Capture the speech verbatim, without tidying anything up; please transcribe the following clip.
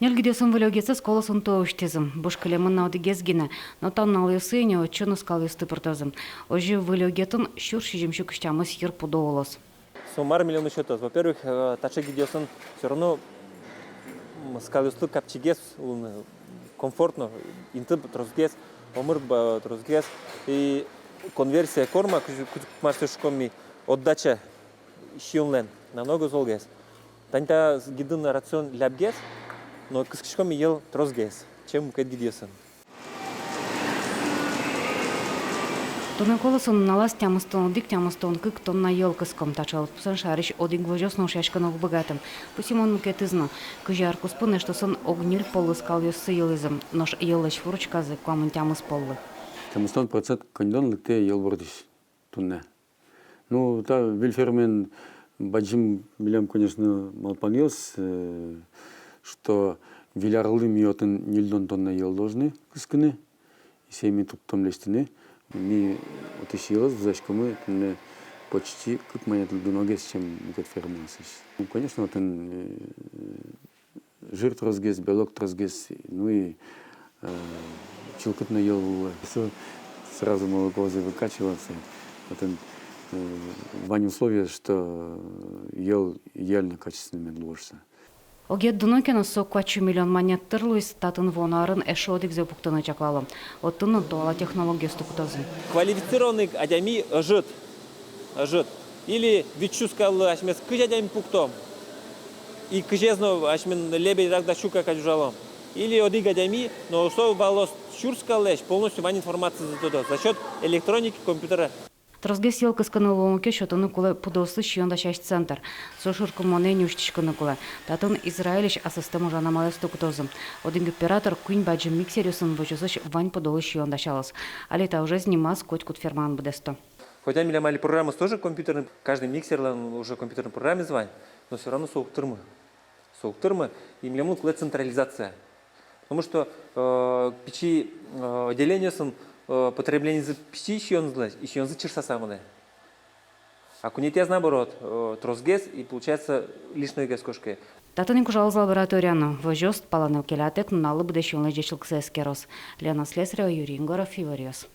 Ньыль гидъёсын выль огезэз колосын туэ усьтӥзы. Буш кылемын на одӥгез гинэ, но та нуналъёсы ини отчы но скалъёсты пыртозы. Озьы выль огетын сюрс сизьымсю кызь тямыс йыр пудо улоз. Со мар милемлы сётоз? Во-первых, э, таӵе гидъёсын всё равно, м, скалъёслы капчигес улыны, комфортно, инты тросгес, омыр ба-, тросгес. И конверсия корма, кызьы, кызьы мар со шуиськом ми, отдача сиёнлэн намного золгес. Тани та гидын рацион лябгес, но кыскиськом ми йӧл тросгес, чем мукет гидъёсын. Туннэ колосын нуналаз тямыстон одӥг, тямыстон кык тонна йӧл кыском. Таӵе лыдпусэн шаерысь одӥг возёс но ушъяськыны уг быгаты. Пусйымон мукетыз но. Кызь ар куспын эштосын ог ньыль поллы скалъёссы йылӥзы. Нош йӧллэсь выручказы куамын тямыс поллы. Тямыстон процент коньдон лыктэ йӧл бордысь туннэ. Ну, та выль фермаен бадӟым милям, конечно, малпанъёс, э, что выль арлы ми отын ньыльдон тонна йӧл должны кыскыны, и сое ми турттом лэсьтыны. Ми отысь йӧлэз вузаськомы туннэ почти кык манет дуногес, чем мукет фермаосысь. Ну, конечно, отын, э, жир тросгес, белок тросгес, ну и, э, чылкыт но йӧл луэ. Со сразу молокозэ выкачивается. Отын, э, вань условия, что йӧл идеально качественный мед луоз шуса. Огет дуно ке но, со куать сю миллион манет тыр луиз. Татын вуоно арын эшшо одӥгзэ пуктыны чаклало. Отын но туала технологиосты кутозы. Квалифицированный адями ӧжыт. Ӧжыт. Или вить сю скаллы асьмеос кызь адями пуктом, и кызез но асьмеос лебедь, рак да щука кадь ужалом. Или одӥг адями, но со валоз сюрс скаллэсь, полностью вань информацизэ тодоз за счёт электроники, компьютера. Тросгес йӧл кыскыны луонлыке сётыны кулэ пудоослы сиён дасясь центр. Со шуркынмонэ ини усьтӥськыны кулэ. Татын Израильысь асэстэм ужан амалъёсты кутозы. Одӥг оператор куинь бадӟым миксеръёсын возёсысь вань пудолы сиён дасялоз. Али та ужез нимаз котькуд фермаын быдэсто. Хотя милям али программаос тоже компьютерный, каждый миксерлэн уже компьютерной программаез вань, но всё равно со уг тырмы. Со уг тырмы, и милемлы кулэ централизация. Потому что, э, пичи, э, отделениосын, э, потреблениезы пичи сиёнзылэсь, и сиёнзы чырсаса мынэ. А куинетӥяз наоборот, э, тросгес, и получается лишнойгес кошке. Татын ик ужалоз лаборатория но, возёс палэнэ келятэк нуналлы быдэ сиёнлэсь ӟечлыксэ эскероз. Лена Слесарева, Юрий Егоров, «Иворъёс».